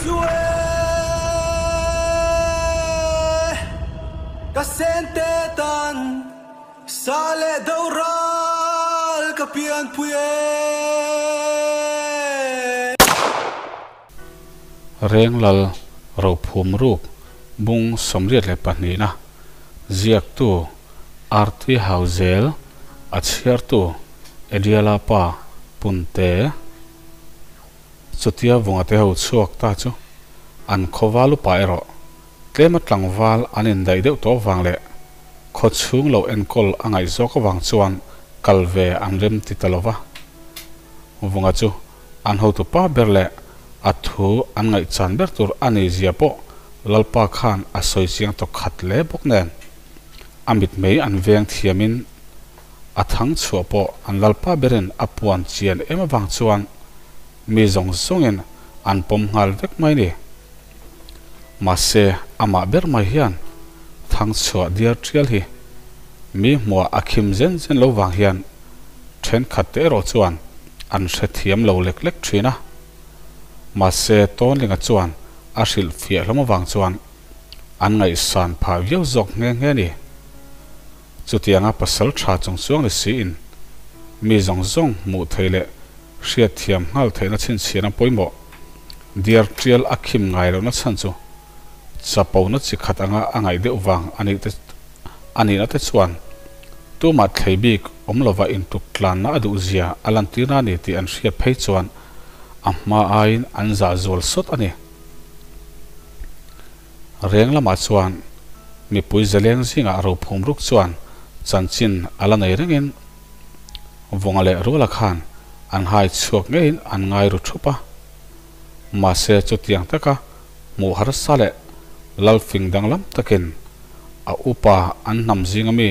chu e Ka sente tan sa leh do ral ka pianpui e. Renglal Rophum Ruk bung 82-na ziaktu Arti Hauzel a chhiartu Eliala pa Punte Chutia vunga te ho chhuak ta chu an khawval upa erawh tlema tlangval an indaih deuh tawh vang leh khaw chhung lo enkawl a ngaih zawk avang chuan kal ve an rem ti ta lo va. Vunga chu an hotu pa ber leh a thu an ngaihchan ber tur a ni zia pawh Lalpa khan a sawi chiang tawk khat hle bawk nen a mitmei an veng thiamin A thang chhuah pawh an lalpa berin a puan chian em avang chuan mi zawng zawngin an pawm nghal vek mai ni. Mahse, amah ber mai hian thang chhuah diar tial hi mi hmuah a khim zen zen lo vang hian thenkhat te erawh chuan an hrethiam lo lek lek thin a. Mahse, Tawnlinga chuan a hrilhfiah hlawm avang chuan an ngaihsan phah viau zawk nghe nghe ni. Chutianga pasal tha chung chuang ni siin mi zawng zawng hmuh theih leh hriat thiam nghal theihna chhinchhiahna pawimawh diar tial a khim ngai lohna chhan chu chapona chi khat anga a ngaih deuh vang a nih te a nihna te chuan tumah thlei bik awm lova intuk tlanna a duh zia a lantirna a ni tih an hriat phei chuan a hma aiin an zah zual sawt a ni. Reng lamah chuan mipui zaleng zingah rophum ruk chuan chanchin a la nei rengin Vunga leh Ruala khan an hai chhuak ngeiin an ngai ru thup a. Mahse chutiang taka hmuh harsa leh lalfing danglam takin a upa an hnam zinga mi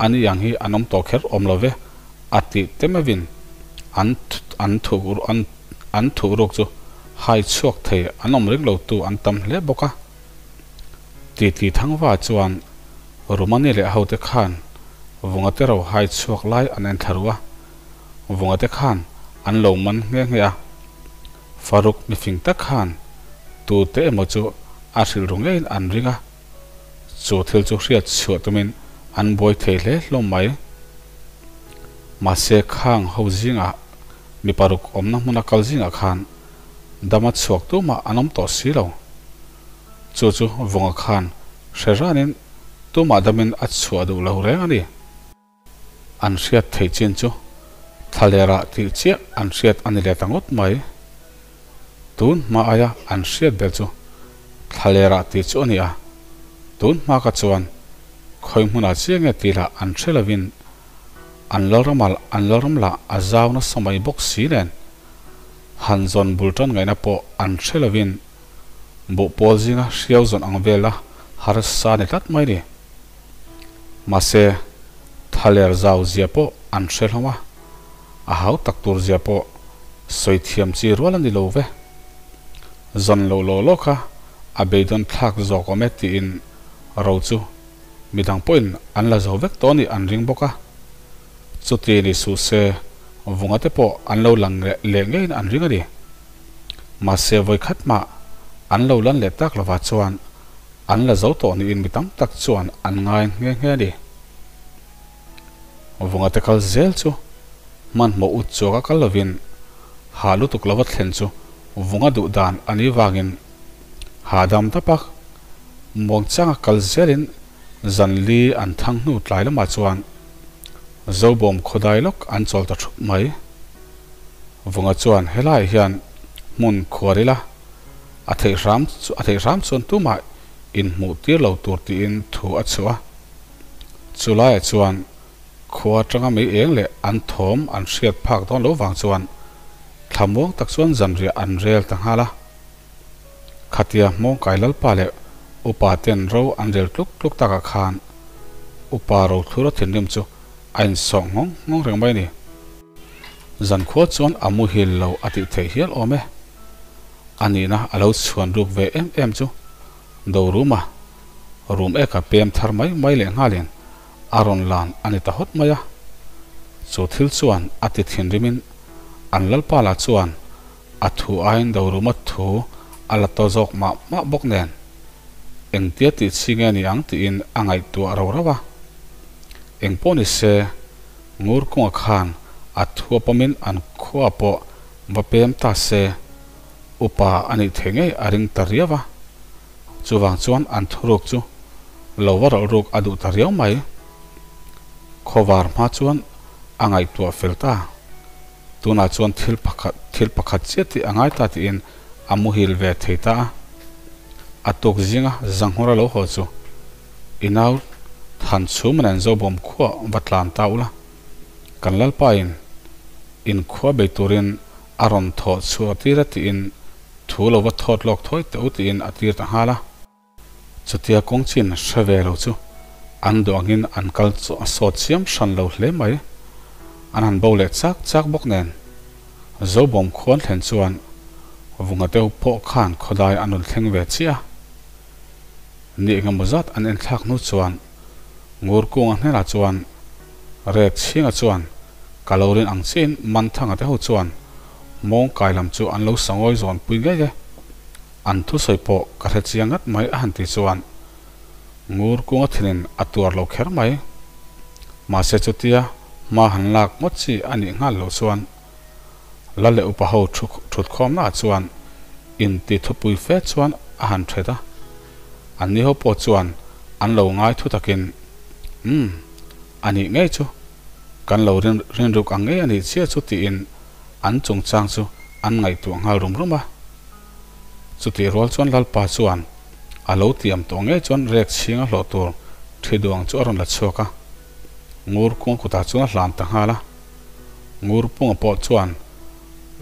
a ni ang hi an awm tawh kher awm lo ve a tih te meuhin an an an An thuhruk chu hai chhuak thei an awm ring lo tu an tam hle bawk a. Titi Thangva chuan Rumani leh hote khan Vungate ro hai chhuak lai an en thla ruh a, Vungate khan an lo man nghe nghe a. Faruk mifing tak khan tute emaw chu a hrilh ru ngeiin an ring a, chu thil chu hriat chhuah tumin an buai thei hle hlawm mai. Mahse khang ho zingah Mi paruk awmna hmuna kal zingah khan dama chhuak tumah an awm tawh si lo. Chu chu Vunga khan hre ranin tumah damin a chhuah duh lo reng a ni. An hriat theih chin chu thlalerah tih chiah an hriat a ni leh ta ngawt mai. Tun hma aia an hriat ber chu thlalerah tih chu a ni a, tun hma ka chuan khawi hmunah chiah nge tih lah an hre lovin An lalram ah an lalram lah a zau nasa mai bawk si nen, han zawn bul tan ngaihna pawh an hre lovin buh pawl zinga hriau zawn ang vela harsa ni tlat mai ni. Mahse, thaler zau zia pawh an hre hlawm a, a hau tak tur zia pawh sawi thiam chi rual a ni lo ve. Zawn loh law law kha a beidawn thlak zawk awm e tiin ro chu Midang pawhin an la zo vek tawh a nih an ring bawk a, chuti ni suh se vunga te pawh an lo lang leh ngeiin an ring a ni. Mahse vawikhat mah an lo lan leh tak lovah chuan an la zo tawh niin mi tam tak chuan an ngai nghe nghe a ni. Vunga te kal zel chu hmanhmawh ut chuaka kal lovin ha lutuk lova thlen chu vunga duh dan a nih vangin hahdam tap a, Muangchanga kal zelin zan li an thang hnu tlai lamah chuan Zobawm khawdai lawk an chawl ta thup mai. Vunga chuan helaiah hian hmun khuar ila a theih hram a theih hram chuan tumah inhmuh tir lo tur tiin thu a chhuah a. Chulaiah chuan khua atanga mei eng leh an thawm an hriat phak dawn lo vang chuan thlamuang tak chuan zanriah an rel ta nghal a. Khatia Hmawngkai Lalpa leh Upa ten ro an rel tluk tluk takah khan Upa Rothlura thinrim chu a insawh nghawng nghawng reng mai a ni. Zankhua chuan a muhil lo a tih theih hial awm e. A nihna a lo chhuan ruk ve em em chu Doruma rum eka pem thar mai mai leh nghalin a rawn lan a ni ta hawt mai a. Chu thil chuan a ti thinrimin an Lalpa lah chuan A thu aiin Doruma thu a la to zawk mah mah bawk nen engtia tih chi nge ni ang tiin a ngaihtuah rau rauh a. Engpawh ni se, Ngur kunga khan a thu a pawmin an khua pawh va pem ta se, upa a nih theih ngei a ring ta riau a. Chuvang chuan an thuruk chu lo va rawlh ruk a duh ta riau mai. Khawvar hma chuan a ngaihtuah fel ta. Tunah chuan thil pakhat thil pakhat chiah tih a ngai ta tiin a muhil ve thei ta a. A tuk zinga Zanghura lo haw chu i nau than chhum nen Zobawm khuah va tlan ta ula, kan Lalpain in khua bei turin a rawn thawh chhuah tir a tiin thu lo va thawt lawk thawi teh u tiin a tir ta nghal a. Chutia kawng chin hre ve lo chu an duh angin an kal chu a sawt chiam hran lo hle mai. An han bo leh chak chak bawk nen. Zobawm khuan thlen chuan vunga deuh pawh khan khawdai an rawn thleng ve chiah a. Ni engemaw zat an enthlak hnu chuan Ngurkunga hnenah chuan Rek chhinga chuan ka lo rin ang chiahin Manthanga te ho chuan mawngkai lam chu an lo sangawi zawn pui ngei e. An thusawi pawh ka hre chiang ngat mai a han ti chuan Ngur kunga thinin a tuar lo kher mai. Mahse chutia hma han lak ngawt chi a nih nghal loh chuan la leh upa ho thut khawmna ah chuan inti thupui fe chuan a han thet a. An ni ho pawh chuan an lo ngai thu takin Umm, a nih ngei chu kan lo rinruk ang ngei a nih chiah chu tiin an chungchang chu an ngaihtuah nghal rum rum a. Chutih rual chuan Lalpa chuan a lo tiam tawh ngei chuan rek chhing a hlawh tur thi duang chu a rawn la chhuak a, Ngur kung kutah chuan a hlan ta nghal a. Ngur punga pawh chuan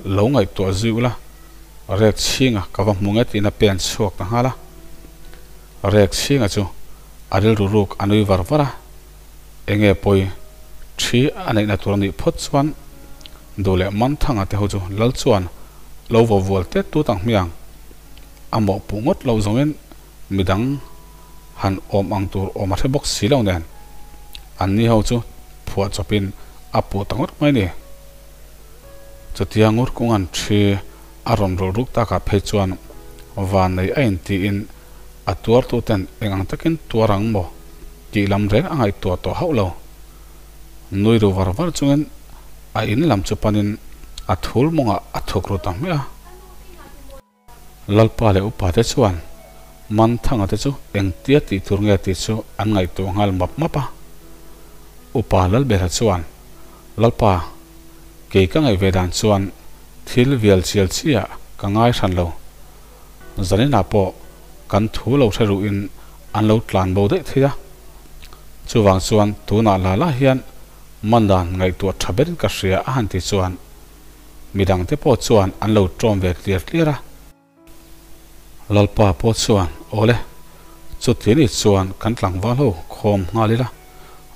lo ngaihtuah zui ula, rek chhinga ka va hmu nge tiin a pen chhuak ta nghal a. Rek chhinga chu a rilru ruk a nui var var a, enge pawi thi a neihna tur a nih phawt chuan duh leh Manthanga te ho chu Lal chuan lo vo vual tet tut ang hmiang. A mawhpuh ngawt lo zawngin midang han awm ang tur awm a hre bawk si lo nen an ni ho chu phuah chawpin a puh ta ngawt mai ni. Chutia Ngurkunga'n thi a rawn rawlh ruk takah phei chuan vannei a intiin a tuartuten eng ang takin tuar ang maw tih lam reng a ngaihtuah tawh hauh lo. Nui ru var var chungin a in lam chu panin a thul mawngah a thuk ru ta hmiah a. Lalpa leh upa te chuan Manthanga te chu engtia tih tur nge tih chu an ngaihtuah nghal map map a. Upa Lalbera chuan, Lalpa, kei ka ngaih ve dan chuan thil vial chial chiah ka ngai hran lo. Zaninah pawh kan thu lo hre ruhin an lo tlan bo daih thei a. Chuvang chuan tunah la la hian man dan ngaihtuah tha berin ka hria a han ti chuan midangte pawh chuan an lo tawm ve tliar tliar a. Lalpa pawh chuan, Awle, chuti ni chuan kan tlangval ho khawm nghal ila,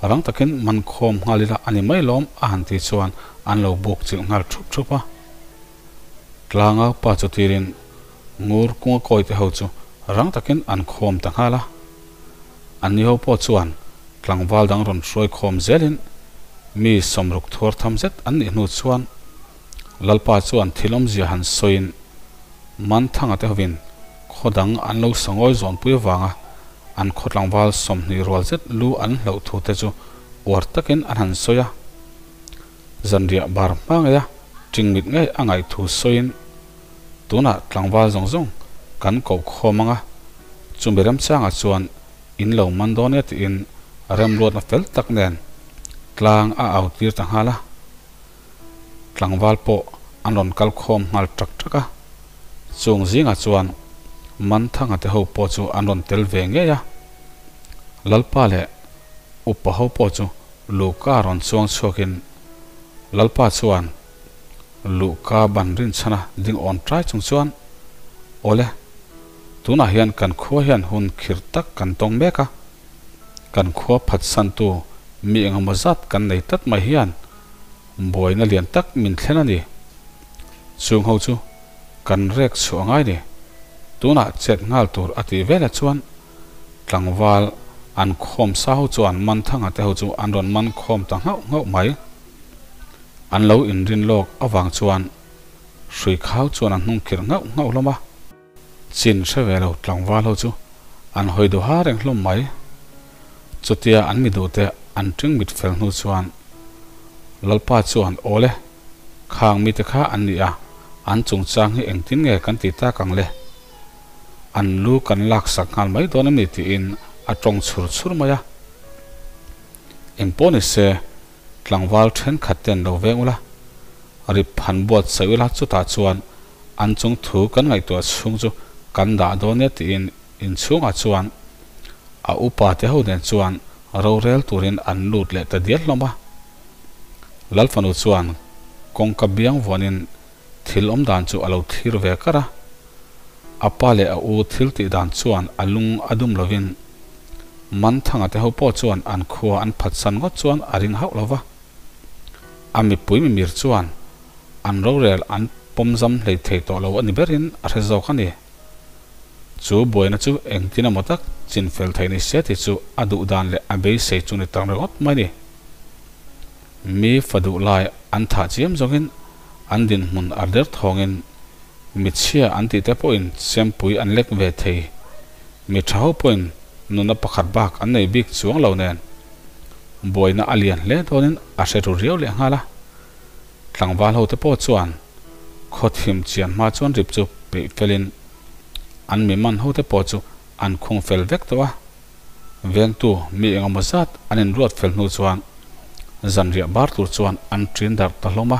rang takin man khawm nghal ila a ni mai lawm a han ti chuan an lo buk chilh nghal thup thup a. Tlangau pa chu tirin Ngur kunga kawi te ho chu rang takin an khawm ta nghal a. An ni ho pawh chuan tlangval dang rawn hruai khawm zelin mi sawmruk thuar tham zet an nih hnu chuan Lalpa chuan thil awmzia han sawiin Manthanga te hovin khaw dang an lo sangawi zawnpui avanga an khaw tlangval 20 rual zet lu an hloh thu te chu uar takin an han sawi a. Zanriah bar hma ngeia tingmit ngei a ngaih thu sawiin tunah tlangval zawng zawng kan koh khawm ang a, chumi remchangah chuan in lo man dawn e tiin remruatna fel tak nen tlang a au tir ta nghal a. Tlangval pawh an rawn kal khawm nghal ṭak ṭak a, chung zingah chuan Manthanga te ho pawh chu an rawn tel ve ngei a. Lalpa leh Upa ho pawh chu Luhka rawn chuang chhuakin Lalpa chuan Luhka ban rinchhana ding awn ṭai chung chuan, Awle, tunah hian kan khua hian hun khirh tak kan tawng mek a, kan khua phatsantu mi engemaw zat kan nei tlat mai hian buaina lian tak min thlen a ni. Chung ho chu kan rek chhuah ngai ni. Tunah chet nghal tur a tih velah chuan Tlangval an khawm sa ho chuan Manthanga te ho chu an rawn man khawm ta nghauh nghauh mai. An lo inrin lawk avang chuan hrui khau chuan an hnung khirh nghauh nghauh hlawm a. Chin hre ve lo tlangval ho chu an hawi duh ha reng hlawm mai. Chutia an mi duhte an ṭing mit fel hnu chuan Lalpa chuan, Awle, khang mite kha an ni a, an chungchang hi engtin nge kan ti tak ang le? An lu kan laksak nghal mai dawn em ni tiin a ṭawng chhur chhur mai a. Engpawh ni se, tlangval ṭhenkhat ten lo veng ula, rip han buatsaih ula chutah chuan an chung thu kan ngaihtuah chhung chu kan dah dawn nia tiin inchhungah chuan a upa te ho nen chuan rorel turin an lut leh ta dial hlawm a. Lalfanu chuan kawngka biang vuanin thil awm dan chu a lo thlir ve kar a. A pa leh a u thil tih dan chuan a lung a dum lovin Manthanga te ho pawh chuan an khua an phatsan ngawt chuan a ring hauh lo va. A mipui mimir chuan an rorel an pawmzam hlei thei tawh lo a ni berin a hre zawk a ni. Chu buaina chu engtin emaw tak chin fel thei ni se tih chu a duh dan leh a beisei chu ni tak ringawt mai ni. Mi fa duh lai an thah chiam zawngin an dinhmun a der thawngin michhia an tih te pawhin chempui an lek ve thei. Mi tha ho pawhin nuna pakhat bak an nei bik chuang lo nen buaina a lian hle dawnin a hre ru riau leh nghal a. Tlangval ho te pawh chuan khaw thim chian hma chuan rip chu peih felin an mi man ho te pawh chu an khung fel vek tawh a. Vengtu mi engemaw zat an inruat fel hnu chuan zanriah bar tur chuan an ṭin darh ta hlawm a.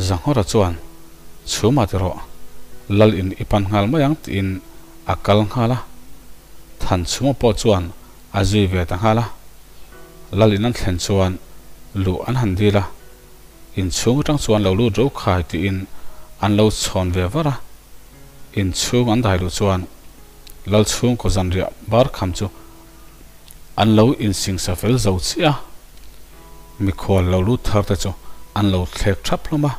Zanghawra chuan, Chhuma ti rawh, lal in i pan nghal mai ang tiin a kal nghal a. Thanchhuma pawh chuan a zui ve ta nghal a. Lal in an thlen chuan luh an han dil a, inchhung atang chuan lo lut ro khai tiin an lo chhawn ve var a. Inchhung an dai luh chuan lal chhungkaw zanriah bar kham chu an lo insingsa fel zo chiah a, mikhual lo lut thar te chu an lo thlek thap hlawm a.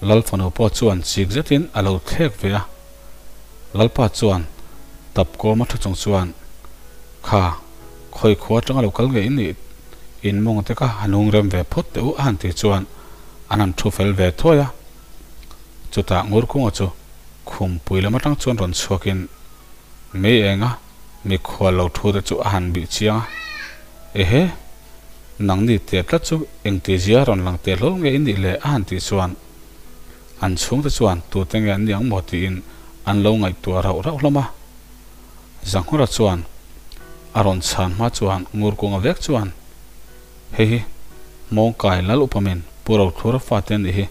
Lal fanu pawh chuan chik zetin a lo thlek ve a. Lalpa chuan tap kawm a thu chung chuan, Kha, khawi khua atanga lo kal nge in nih? In mawng te kha han hung rem ve phawt teh u a han tih chuan an han thu fel ve thuai a. Chutah Ngurkunga chu khumpui lam atang chuan rawn chhuakin mei enga mikhual lo thu te chu a han bih chiang a, Ehe, nangni teh tlat chu engtizia rawn lang teh hlawl nge in nih le a han tih chuan An chhungte chuan tute nge an ni ang maw tiin an lo ngaihtuah rauh rauh hlawm a. Zanghura chuan a rawn chhan hma chuan Ngurkunga vek chuan, Hei hi Mawngkai Lal Upamin Pu Rothlura fate an nih hi,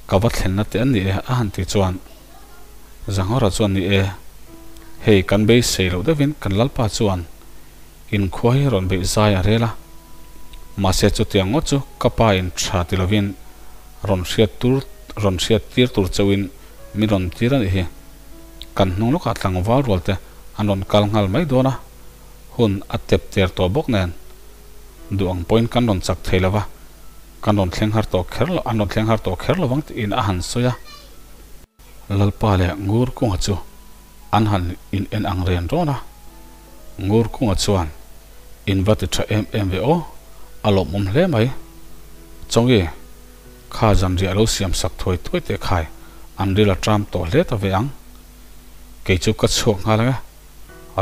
ka va thlenna te an ni e a han ti chuan Zanghura chuan ni e, hei kan beisei loh deuhin kan Lalpa chuan inkhua hi rawn beih zai a rel a, mahse chutiang ngawt chu ka pa in tha ti lovin rawn hriat tur rawn hriat tir tur chauhin min rawn tir a nih hi. Kan hnung lawkah tlangval rual te an rawn kal nghal mai dawn a, hun a tep ter tawh bawk nen duh ang pawhin kan rawn chak thei lova, kan rawn thleng har tawh kher lo an rawn thleng har tawh kher lovang tiin a han sawi a. Lalpa leh Ngur Kunga chu an han in en ang ren rawn a, Ngur Kunga chuan in va ti tha em em ve aw, a lawmawm hle mai. Chawngi, kha zanriah lo siam sak thuai thuai teh khai, an ril a tram tawh hle ta ve ang. Kei chu ka chhuak nghal ang e,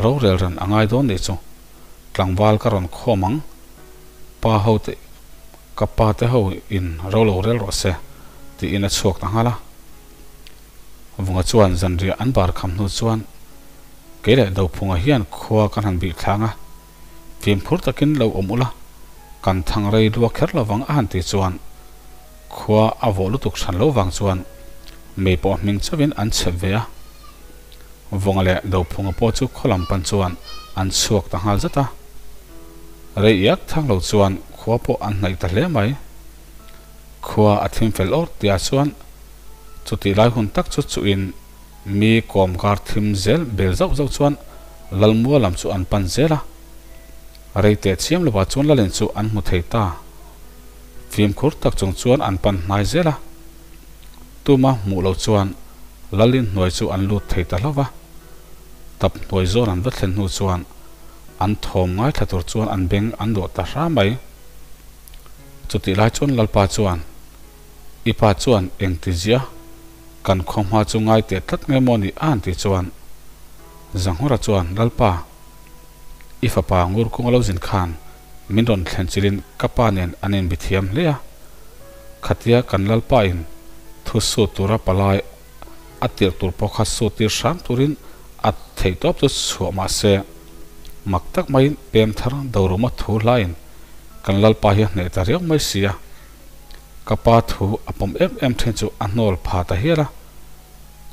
rorel ran a ngai dawn nih chu, tlangval ka rawn khawm ang, pa ho te ka pa te ho in ro lo rel rawh se, tiin a chhuak ta nghal a. Vunga chuan zanriah an bar kham hnu chuan kei leh Dophunga hian khua kan han bih thlang a, fimkhur takin lo awm ula, kan thang rei lua kher lovang a han ti chuan khua a vawh lutuk hran lo vang chuan mei pawh hming chauhin an chhep ve a. Vunga leh Dophunga pawh chu khaw lam pan chuan an chhuak ta nghal zat a. Rei iak thang lo chuan khua pawh an hnaih ta hle mai. Khua a thim fel awr tihah chuan chutih lai hun tak chu chuhin mi kawm kar thim zel bel zauh zauh chuan Lalmua lam chu an pan zel a. Rei teh chiam lovah chuan Lalin chu an hmu thei ta. Fimkhur tak chung chuan an pan hnai zel a. Tuma hmuh lo chuan Lalin hnuai chu an lut thei ta hlauh va. Tap hnuai zawn an va thlen hnu chuan an thawm ngaithla tur chuan an beng an duah ta hra mai. Chutih lai chuan Lalpa chuan, I pa chuan engti zia Kan khaw hma chu ngai teh tlat nge maw ni a han tih chuan Zanghura chuan, Lalpa, i fapa ngur kung a lo zin khan min rawn thlen chilhin ka pa nen an inbi thiam hle a. Khatia kan Lalpa in thu sut tura palai a tirh tur pawh kha sut tir hram turin a theih tawp chu chhuah mah se, mak tak maiin pem thar Doruma thu hlain kan Lalpa hi a hneh ta riau mai si a. Ka pa thu a pawm em em thin chu a hnawl pha ta hial a,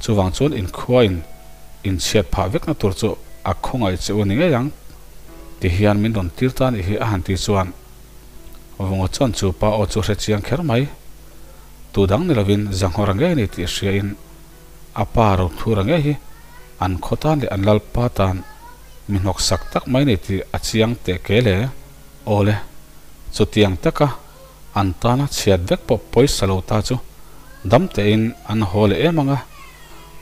chuvang chuan inkhua in inchhiat phah vekna tur chu a khawngaih che u ni ngei ang ti hian min rawn tir ta anih hi a han ti chuan Vunga chuan chu pa aw chu hre chiang kher mai. Tu dang ni lovin Zanghawra ngei ni tih hria in a pa Rothura ngei hi an khaw tan leh an lalpa tan mi hnawk sak tak mai ni tih a chiang teh ke le. Awle, chutiang taka an tana chhiat vek pawh pawisa lo ta chu dam tein an haw leh em ang a,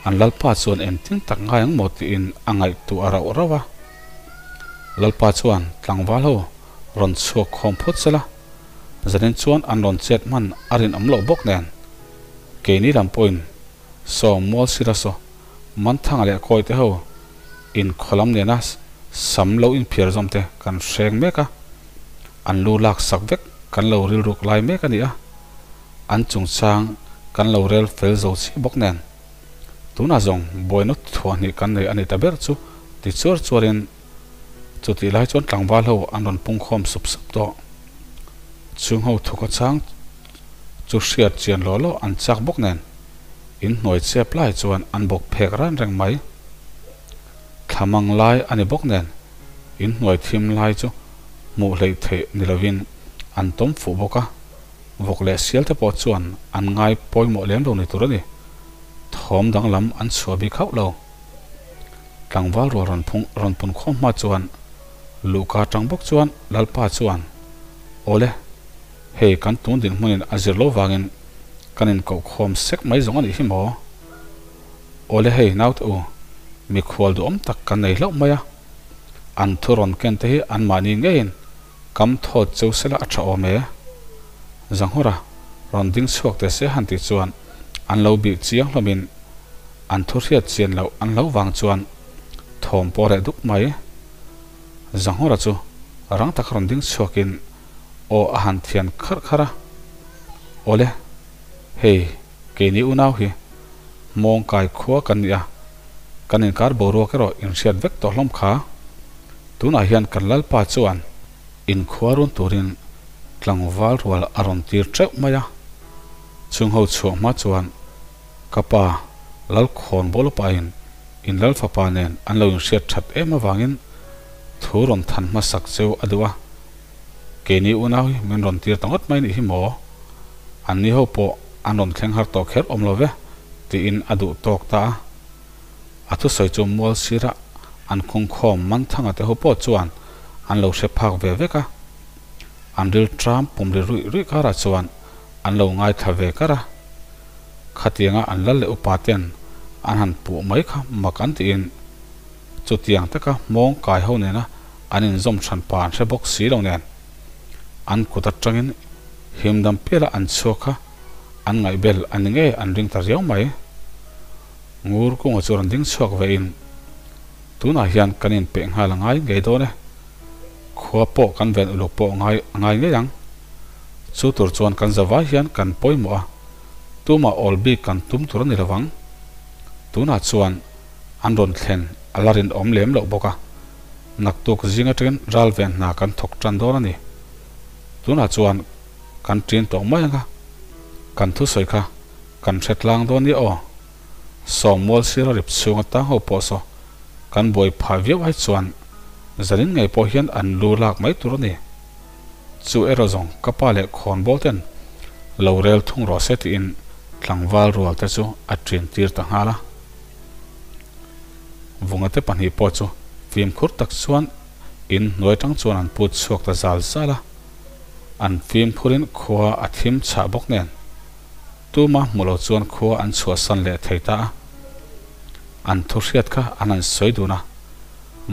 an lalpa chuan engtin tak ngai ang maw tiin a ngaihtuah rauh rauh a. Lalpa chuan tlangval ho rawn chhuak khawm phawt sela, zanin chuan an rawn chet hman a rinawm loh bawk nen keini lam pawhin saw mual sira saw Manthanga leh Kawite ho inkhaw lam nena sam lo inphiar zawm te kan hreng mek a, an lu lak sak vek kan lo rilruk lai mek a ni a, an chungchang kan lo rel fel zo chiah bawk nen. Tunah zawng buaina thuahhnih kan nei a ni ta ber chu ti chuar chuarin chutih lai chuan tlangval ho an rawn pungkhawm sup sup tawh. Chung ho thuk a chang chu hriat chian law law an chak bawk nen in hnuai chep lai chuan an bawk phek ran reng mai. Thla mang lai a ni bawk nen in hnuai thim lai chu hmuh hleih theih ni lovin an tawm fuh bawk a, vawk leh sial te pawh chuan an ngai pawimawh lem lo ni tur a ni. Thawm danglam an chhuah bik hauh lo. Tlangval rual rawn phung rawn pun khawm hma chuan luhka tang bawk chuan Lalpa chuan, Awle, hei kan tun dinhmunin a zir lo vangin kan inkoh khawm sek mai zawng a nih hi maw? Awle hei naute u, mikhual duhawm tak kan nei hlauh mai a, an thu rawn ken te hi anmahni ngeiin kam thawt cheu sela a tha awm e. Zanghura rawn ding chhuak te se han tih chuan an lo bih chiang hlawmin an thu hriat chian loh an hlo vang chuan thawm pawh reh duk mai. Zanghura chu rang taka rawn ding chhuakin aw a han thian kharh kharh a, Awle, hei Keini unau hi mawngkai khua kan ni a, kan inkar boruak erawh inhriat vek tawh hlawm kha. Tunah hian kan Lalpa chuan inkhua run turin tlangval rual a rawn tir teuh mai a. Chhungho chhuah hma chuan ka pa Lalkhawnbawl upain in Lal fapa nen an lo inhriat that em avangin thu rawn than hmasak cheu a duh a. Keini unau hi min rawn tir ta ngawt mai nih hi maw? An ni ho pawh an rawn thleng har tawh kher awm lo ve, tiin a duh tawk ta a. A thusawi chu mual sira an khungkhawm Manthanga te ho pawh chuan an lo hre phak ve vek a. An ril tram pum ri ruih ruih karah chuan an lo ngaithla ve kar a. Khatianga an lal leh upa ten an han puh mai kha mak an tiin chutiang taka mawng kai ho nena an inzawm hran pa an hre bawk si lo nen, an kut atangin himdam piala an chhuak kha an ngaihbel a ni ngei an ring ta riau mai. Ngur kunga chu rawn ding chhuak ve in, Tunah hian kan inpeih nghal a ngai ngei dawn e, khua pawh kan ven uluk pawh ngai a ngai ngei ang. Chu tur chuan kan zavai hian kan pawimawh a, tumah awl bik kan tum tur a ni lovang. Tunah chuan an rawn thlen a la rinawm lem loh bawk a, naktuk zing atangin ral ven hna kan thawk tan dawn a ni. Tunah chuan kan ṭin tawh mai ang a, kan thusawi kha kan hre tlang dawn nia aw. Sawmmual sira rip chhunga tang ho pawh saw kan buai phah viau ai chuan zanin ngei pawh hian an lu lak mai tur a ni. Chu erawh zawng ka pa leh khawnbawl ten lo rel thung rawh se tiin tlangval rual te chu a ṭin tir ta nghal a. Vunga te pahnih pawh chu fimkhur tak chuan in hnuai tang chuan an put chhuak ta zal zal a, an fimkhurin khua a thim chhah bawk nen tuma hmu lo chuan khua an chhuahsan leh thei ta a. An thu hriat kha an han sawi dun a,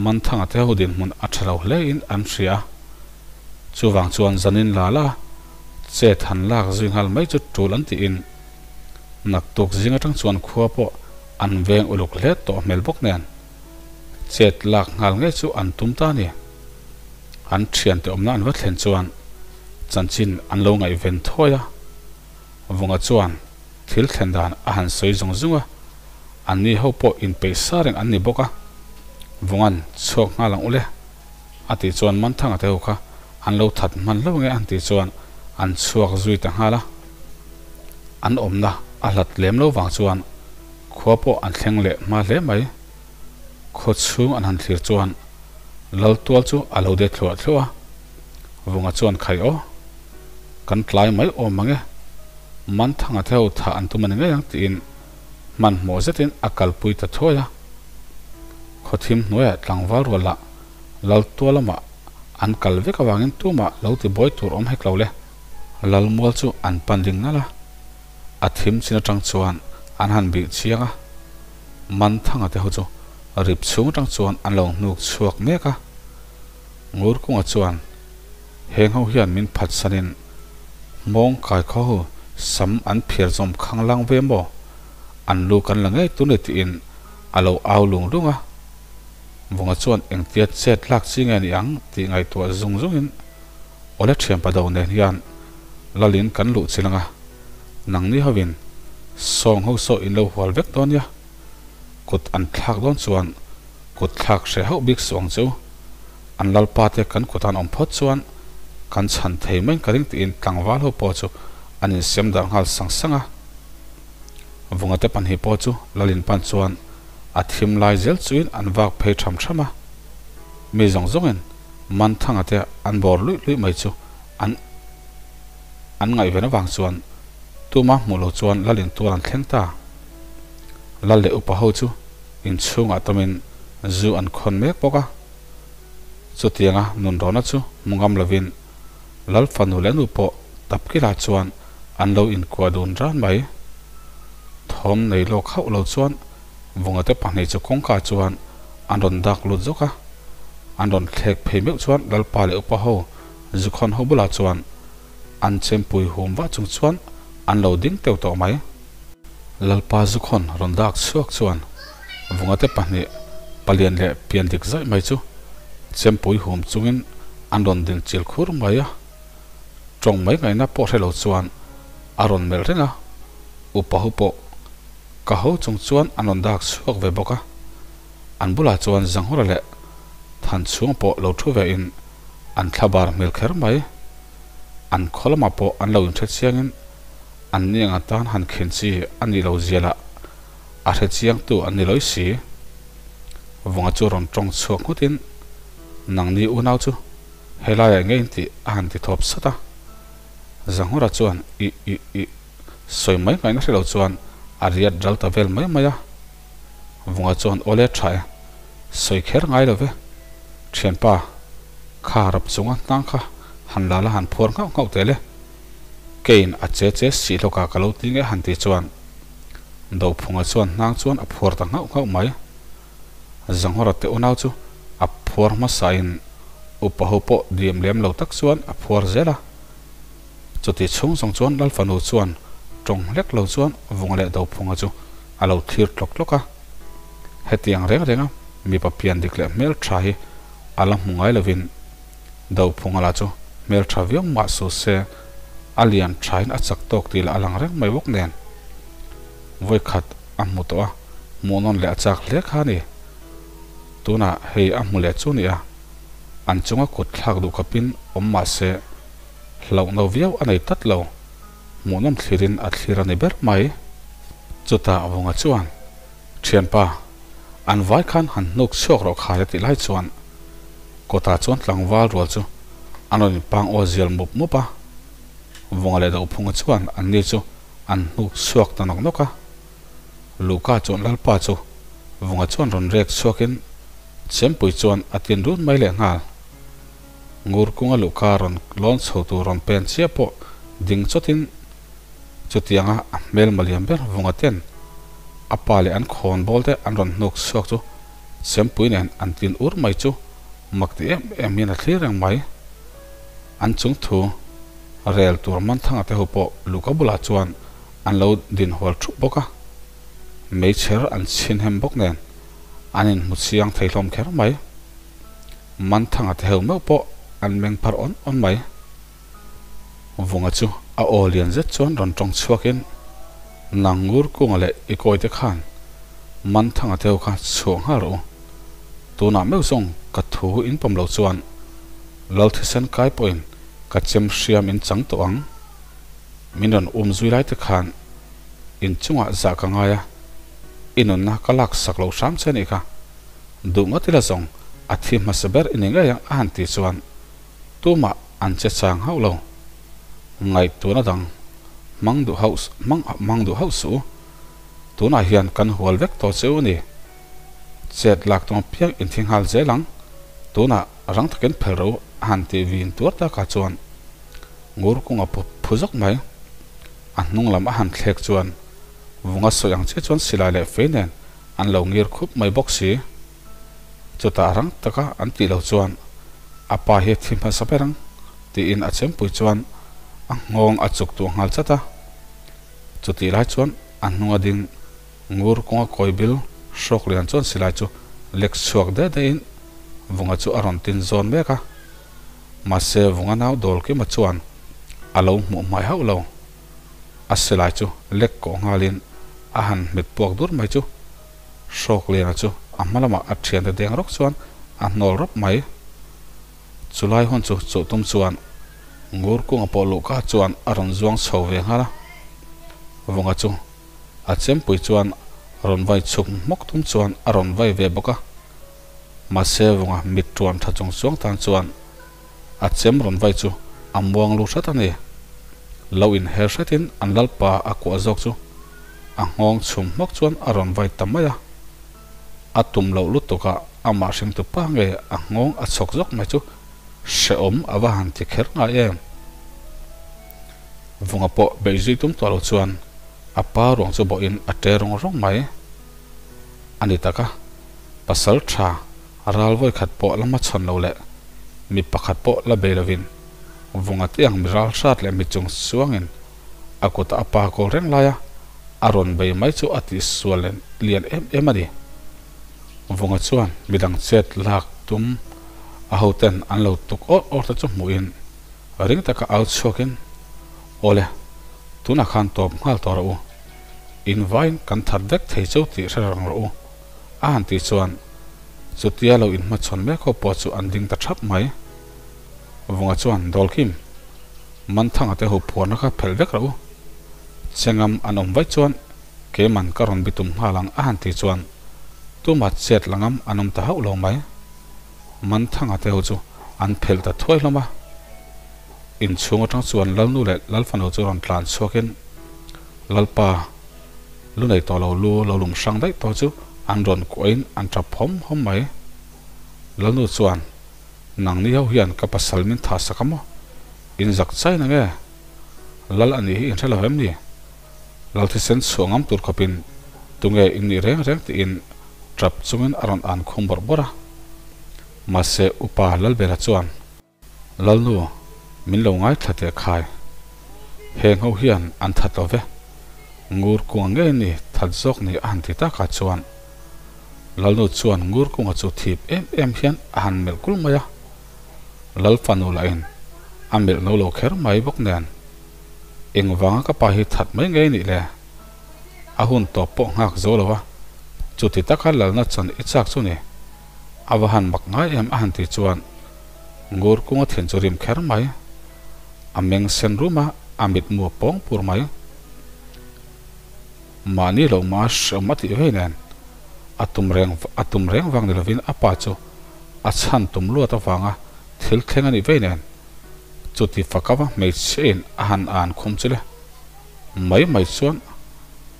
Manthanga te ho dinhmun a tha lo hle in an hria a, chuvang chuan zanin la la chet han lak zui nghal mai chu tul an tiin. Naktuk zing atang chuan khua pawh an veng uluk hle tawh hmel bawk nen chet lak nghal ngei chu an tum ta a ni. An thiante awmna an va thlen chuan chanchin an lo ngaihven thuai a, Vunga chuan thil thlen dan a han sawi zung zung a, anni ho pawh inpeih sa reng an ni bawk a, Vunga'n chhuak nghal ang ule a tih chuan Manthanga te ho kha an lo that hman hlauh nge an tih chuan an chhuak zui ta nghal a, an awmna a hlat lem lo vang chuan khua pawh an thleng leh hma hle mai. Khaw chhung an han thlir chuan Lal tual chu a lo de thluah thluah a, Vunga chuan khai aw, kan tlai mai awm ang e, Manthanga te ho thah an tum a ni ngei ang tiin hmanhmawh zetin a kalpui ta thuai a. Khaw thim hnuaiah tlangval rual lah Lal tual lamah an kal vek avangin tumah lo ti buai tur awm hek lo le. Lal mual chu an pan ding nalh a. A thim chin atang chuan an han bih chiang a, Manthanga te ho chu rip chhung atang chuan an lo hnuk chhuak mek a. Ngurkunga chuan heng ho hian min phatsanin hmawng kai khaw ho sam an phiar zawm khang lang ve maw? An lu kan la ngei tur ni tiin a lo au lung lung a. Vunga chuan engtia chet lak chi nge ni ang tih ngaihtuah zung zungin Awle thianpa do nen hian Lalin kan luh chil anga, nangni hovin sawng ho saw in lo hual vek dawn nia, kut an thlak dawn chuan kut thlak hreh hauh bik suh ang che u, an lalpa te kan kut an awm phawt chuan kan chhan thei mai ka ring tiin tlangval ho pawh chu an insiam dar nghal sang sang a. Vunga te pahnih pawh chu Lalin pan chuan a thim lai zel chuin an vak phei tham tham a, mi zawng zawngin Manthanga te an bawr luih luih mai chu an an ngaihven avang chuan tuma hmuh lo chuan Lal intual an thleng ta. Lal leh upa ho chu inchhungah tawmin zu an khawn mek bawk a. Chutianga nunrawna chu hmu ngam lovin Lal fanu leh nu pawh tapkila chuan an lo inkuah dun ran mai. Thawm nei lawk hauh lo chuan Vungate pahnih chu kawngka chuan an rawn dak lut zawk a, an rawn thlek phei meuh chuan Lalpa leh upa ho Zukhawn ho bulah chuan an chempui hum vah chung chuan an lo ding teuh tawh mai. Lalpa Zukhawn rawn dak chhuak chuan Vungate pahnih palian leh pian dik zaih mai chu chempui hum chungin an rawn ding chil khur mai a, tawng mai ngaihna pawh hre lo chuan a rawn melh reng a, upa ho pawh Ka ho chung chuan an rawn dak chhuak ve bawk a, an bulah chuan Zanghura leh Thanchhung pawh lo thu ve in an thla bar hmel kher mai. An khaw lamah pawh an lo inhre chiang in an ni anga tan han khin chi a nih lo zia lah a hre chiang tu an ni lawih si. Vunga chu rawn tawng chhuak nghut in nangni unau chu helaiah ngei in tih a han ti thawp sat a. Zanghura chuan ih ih ih. Sawi mai ngaihna hre lo chuan a riat ral ta vel mai mai a. Vunga chuan awle tha e, sawi kher ngai lo ve. Thianpa, kha rap chunga hnang kha han la la han phuar nghauh nghauh tel e. Keiin a che che sih hlawk a ka lo ti nge han ti chuan Dophunga chuan hnang chuan a phuar ta nghauh nghauh mai. Zanghawra te unau chu a phuar hmasain upa ho pawh diam lem lo tak chuan a phuar zel a. Chuti chhung zawng chuan Lal fanu chuan tawng hlek lo chuan Vunga leh Dophunga chu a lo thlir tlawk tlawk a. Hetiang reng renga mipa pian dik leh hmel tha hi a la hmu ngai lovin Dophunga lah chu hmel tha viau mah su se a lian thain a chak tawk tih lah a lang reng mai bawk nen. Vawikhat a hmu tawh a, hmuhnawn leh a chak hle kha a ni. Tunah hei a hmu leh chu nia, an chunga kut thlak duh khawpin awm mah se hlauh no viau a nei tlat lo, hmuhnawm thlirin a thlir a ni ber mai. Chutah Vunga chuan, Thianpa, an vai khan han hnuk chhuak rawh khai a tih lai chuan kawtah chuan tlangval rual chu an rawn inpang aw zial mup mup a. Vunga leh Dophunga chuan anni chu an hnuk chhuak ta nawk nawk a. Luka chuan Lalpa chu Vunga chuan rawn rek chhuakin Chempui chuan a tin run mai leh nghal. Ngur kunga Luka rawn lawn chho tur rawn pen chiah pawh ding chawtin chutianga a hmel maliam ber Vunga ten a pa leh an khawn bawl te an rawn hnuk chhuak chu Chempui nen an tin ur mai chu mak ti em em hian a thlir reng mai. An chung thu rel tur Manthanga te ho pawh Luka bulah chuan. an lo din hual thup bawk a, meichher an chhin hem bawk nen an inhmu chiang thei hlawm kher mai. Manthanga te heu meuh pawh an meng phar awn awn mai. Vunga chu a aw lian zet chuan rawn tawng chhuakin, Nang ngur kunga leh i kawite khan Manthanga te ho kha chhuah nghal rawh u. Tunah meuh zawng ka thu in pawm loh chuan Lal thisen kai pawhin ka chem hriam in chang tawh ang. Min rawn um zui lai te khan in chungah zah ka ngai a, i nunna ka lak sak loh hram che anih kha. Duh ngawt ila zawng a thi hmasa ber i ni ngei ang a han tih chuan tumah an che chang hauh lo. Ngaihtuahna dang hmang duh hauh hmang hmang duh hauh suh u. Tunah hian kan hual vek tawh che u a ni. Chet lak tum apiang inthi nghal zel ang. Tunah rang takin phel ro a han tih vin tuar takah chuan ngur kung a phu zawk mai. A hnung lam a han thlek chuan vunga sawi ang chiah chuan silai leh fei nen an lo ngir khup mai bawk si. Chutah rang taka an tih loh chuan a pa hi a thi hmasa ber ang tiin a chempui chuan a nghawng a chuk tuah nghal chat a. Chutih lai chuan a hnunga ding ngur kawnga kawi bil hrawk lian chuan silai chu lek chhuak deh deh in Vunga chu a rawn tin zawn mek a. Mahse Vunga nau dawl kima chuan a lo hmuh hmai hauh lo. A silai chu lek kawh nghalin a han hmet puak dur mai chu hrawk liana chu a hma lamah a thiante deng rawk chuan a hnawl rawp mai. Chulai hun chu chuh tum chuan ngur kunga pawh luhka chuan a rawn zuang chho ve nghal a. Vunga chu a chempui chuan rawn vai chhuk hmawk tum chuan a rawn vai ve bawk a. Mahse Vunga mit tuan tha chung chuang tan chuan a chem rawn vai chu a muang lu hret a ni. Lo inher hretin an lalpa a kuah zawk chu a nghawng chhum hmawk chuan a rawn vai ta mai a. A tum loh lutuk a amah hringtu pa nge a nghawng a chhawk zawk mai chu hrehawm a va han ti kher ngai em. Vunga pawh beih zui tum tawh lo chuan a pa ruang chu bawhin a ṭe rawng rawng mai a ni tak a. Pasal tha ral vawi khat pawh la hmachhawn lo leh mi pakhat pawh la bei lovin Vunga te ang mi ral hrat leh mi chung chuangin a kutah a pa kawl reng lai a, a rawn bei mai chu a tihsual lian em em a ni. Vunga chuan midang chet lak tum a hoten an lo tuk awr awr te chu hmuhin ring taka au chhuakin, Awle, tunah khan tawp nghal tawh rawh u. In vain kan that vek thei cho tih hre rang rawh u, a han tih chuan chutia lo inhmachhawn mek ho pawh chu an ding ta thap mai. Vunga chuan, Dawlkhim, Manthanga te ho phuarna kha phelh vek rawh u. Chengam an awm vaih chuan keiman ka rawn bitum nghal ang a han tih chuan tuma chet la ngam an awm ta hauh lo mai. Manthanga te ho chu an phelh ta thuai hlawm a. Inchhung atang chuan Lalnu leh Lalfano chu rawn tlan chhuakin Lalpa lu nei tawh lo lu lo lum hrang daih tawh chu an rawn kuahin an tap hawm hawm mai. Lalnu chuan Nangni ho hian ka pasal min thah sak a maw? In zak chai na nge? Lal a nih hi in hre lo em ni? Lal thisen chhuah ngam tur khawpin tunge in nih reng reng tiin tap chungin a rawn an khum bawrh bawrh a. Mahse upa Lalbela chuan. Lalnu, min lo ngaithla teh khai. Heng ho hian an that lo ve. Ngur kunga ngei ni that zawk ni a han ti takah chuan Lalnu chuan ngur kunga chu thip em em hian a han melh kul mai a. Lal fanu lahin a melh no lo kher mai bawk nen engvanga ka pa hi that mai ngei nih le? A hun tawp pawh nghak zo lo a, chuti taka lalna chan i chak chu ni. A va han mak ngai em a han ti chuan ngur kunga thin chu rim kher mai. A meng sen rum a, a mitmu a pawng pur mai. Mahni loh mah hreawm a tih vei nen a tum reng a tum reng vang ni lovin a pa chu a chhan tum luat avanga thil thleng a nih vei nen chuti fakava hmeichhia in a han an khum chu le mai mai chuan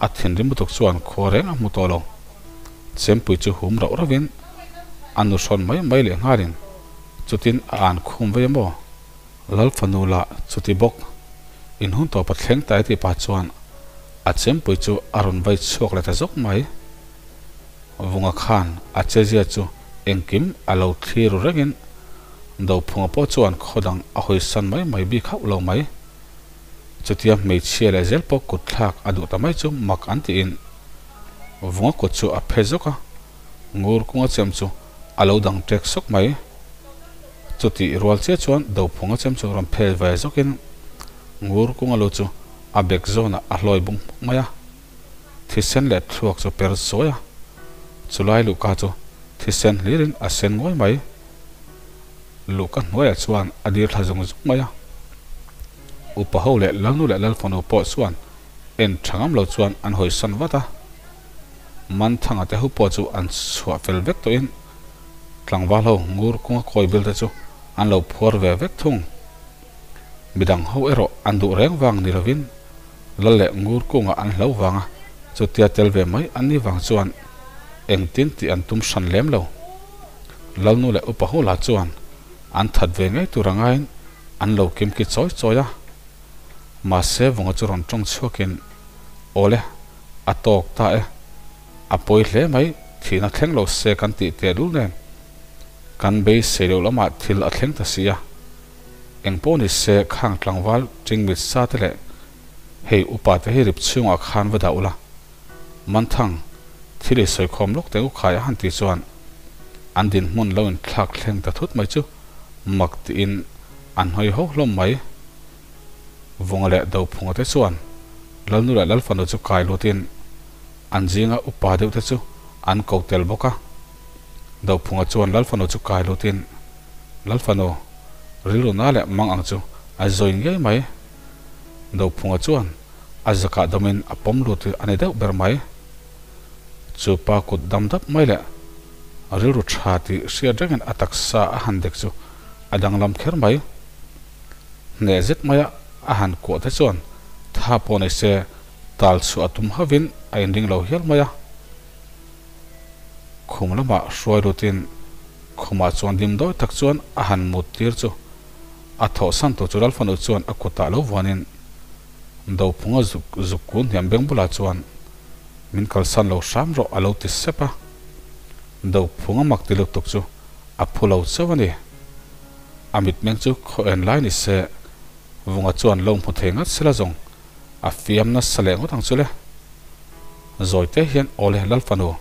a thinrim lutuk chuan khua reng a hmu tawh lo. Chempui chu hum rauh rauhin a nu hrawn mai mai leh nghalin chutin a an khum vei a maw? Lal fanu lah chuti bawk in hun tawpa thleng ta e tih pah chuan a chempui chu a rawn vai chhuak leh ta zawk mai. Vunga khan a chezia chu engkim a lo thlir ru rengin Dophunga pawh chuan khaw dang a hawisan mai mai bik hauh lo mai. Chutia hmeichhia leh zel pawh kut thlak a duh ta mai chu mak an tiin Vunga kut chu a phe zawk a, ngur kunga chem chu a lo dang ṭek sawk mai. Chutih rual chiah chuan Dophunga chem chu rawn phe ve zawkin ngur kunga lu chu a bek zawnah a hlawi bung hmuk mai a, thisen leh thluak chu per zawi a, chulai luhka chu thisen hlirin a sen nguai mai. Luhka hnuaiah chuan a dir thla zung zung mai a, upa ho leh Lalnu leh Lalfanu pawh chuan en tha ngam lo chuan an hawisan vat a, Manthanga te ho pawh chu an chhuah fel vek tawhin tlangval ho ngur kunga kawi bil te chu an lo phuar ve vek thung. Midang ho erawh an duh reng vang ni lovin Lal leh ngur kunga an hlo vanga chutia tel ve mai an nih vang chuan engtin tih an tum hran lem lo. Lalnu leh upa ho lah chuan an that ve ngei tur angaiin an lo kimki chawi chawi a. Mahse vunga chu rawn tawng chhuakin, Awle, a tawk ta e. A pawi hle mai, thihna thleng lo se kan tih teh lul nen. Kan beisei loh lamah thil a thleng ta si a. Eng pawh ni se khang tlangval tingmit sa te leh hei upa te hi rip chhungah khan va dah ula. Manthang, thil i sawikhawm lawk teh u khai a han tih chuan an dinhmun lo inthlak thleng ta thut mai chu mak tiin an hawi ho hlawm mai. Vunga leh Dophunga te chuan Lalnu leh Lalfanu chu kai lutin an zinga upa deuh te chu an ko tel bawk a. Dophunga chuan Lalfanu chu kai lutin Lalfanu rilru na leh mang ang chu a zawi ngei mai. Dophunga chuan a zakah dawmin a pawm lut a ni deuh ber mai. Chu pa kut dam dap mai leh rilru tha tih hriat rengin a taksa a han dek chu a danglam kher mai. Hneh zet maia a han kuah te chuan tha pawh nei se tal chhuah a tum hauhin a inring lo hial mai a. Khum lamah hruai lutin khumah chuan dim dawi tak chuan a han mut tir chu a thawhsan tur chu Lalfanu chuan a kutah lo vuanin Dophunga zuk zuk kun hniam beng bulah chuan min kalsan lo hram rawh a lo ti sep a. Dophunga mak ti lutuk chu a phu lo chauh a ni. A mitmeng chu khaw en lai ni se, Vunga chuan lo hmu thei ngat sela zawng a fiam nasa leh ngawt ang chu le. Zawi te hian Awle Lalfanu,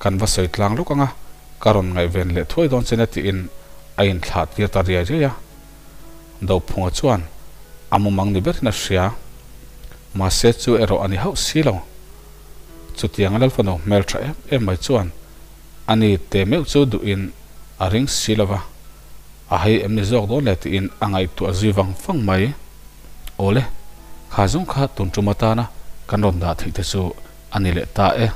kan va sawi tlang lawk ang a, ka rawn ngaihven leh thuai dawn che nia tiin a inthlah tir ta riai riai a. Dophunga chuan a mumang ni berin a hria. Mahse chu erawh a ni hauh si lo. Chutianga Lalfanu hmeltha em em mai chuan A ni te meuh chu duhin a ring si lo va, a hei em ni zawk dawn le tiin a ngaihtuah zui vang vang mai. Awle, kha zawng kha tun tum atana kan rawn dah theih te chu a ni leh ta e.